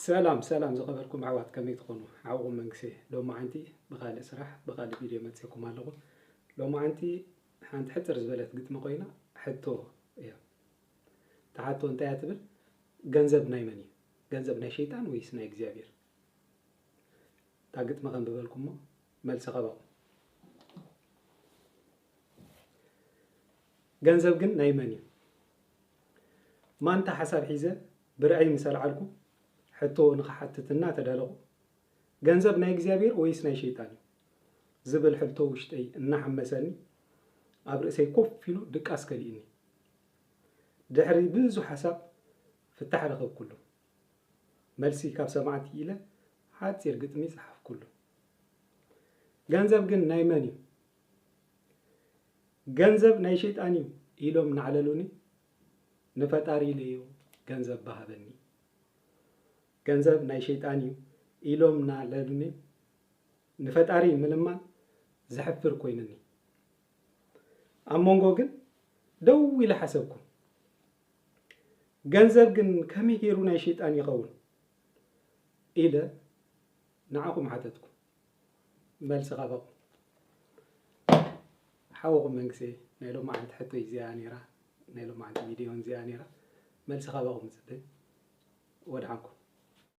ሰላም ሰላም ዝኸበርኩም ኣሕዋት፣ ከመይ ትኾኑ? ሓውኹም መንግስቴ። ሎማዓንቲ ብኻልእ ስራሕ ብኻልእ ቪድዮ መፅእኩም ኣለኹ። ሎማዓንቲ ሓንቲ ሕፅር ዝበለት ግጥሚ ኮይና ሕቶ እያ። እታ ሕቶ እንታይ እያ ትብል? ገንዘብ ናይ መን እዩ? ገንዘብ ናይ ሸይጣን ወይስ ናይ እግዚኣብሔር? እታ ግጥሚ ከንብበልኩም እሞ መልሲ ከበኹም። ገንዘብ ግን ናይ መን እዩ? ማንታ ሓሳብ ሒዘ ብርዐይ ምስ ኣልዓልኩ፣ ሕቶ ንኽሓትት እናተዳለኹ፣ ገንዘብ ናይ እግዚኣብሔር ወይስ ናይ ሸይጣን እዩ? ዝብል ሕቶ ውሽጠይ እናሓመሰኒ፣ ኣብ ርእሰይ ኮፍ ኢሉ ድቃስ ከሊእኒ። ድሕሪ ብዙሕ ሓሳብ ፍታሕ ረኸብኩሉ። መልሲ ካብ ሰማዕቲ ኢለ ሓጺር ግጥሚ ጸሓፍኩሉ። ገንዘብ ግን ናይ መን እዩ? ገንዘብ ናይ ሸይጣን እዩ ኢሎም እናዕለሉኒ፣ ንፈጣሪ ኢለዮ ገንዘብ በሃበኒ። ገንዘብ ናይ ሸይጣን እዩ ኢሎም እናዕለሉኒ፣ ንፈጣሪ ምልማን ዘሕፍር ኮይኑኒ። ኣብ መንጎ ግን ደው ኢለ ሓሰብኩ። ገንዘብ ግን ከመይ ገይሩ ናይ ሸይጣን ይኸውን? ኢለ ንዓኹም ሓተትኩ። መልሲ ካባኹም። ሓውኹም መንግስቴ። ናይ ሎማዓንቲ ሕቶይ እዚኣ ነይራ። ናይ ሎማዓንቲ ቪድዮን እዚኣ ነይራ። መልሲ ካባኹም እጽበ። ወድሓንኩም።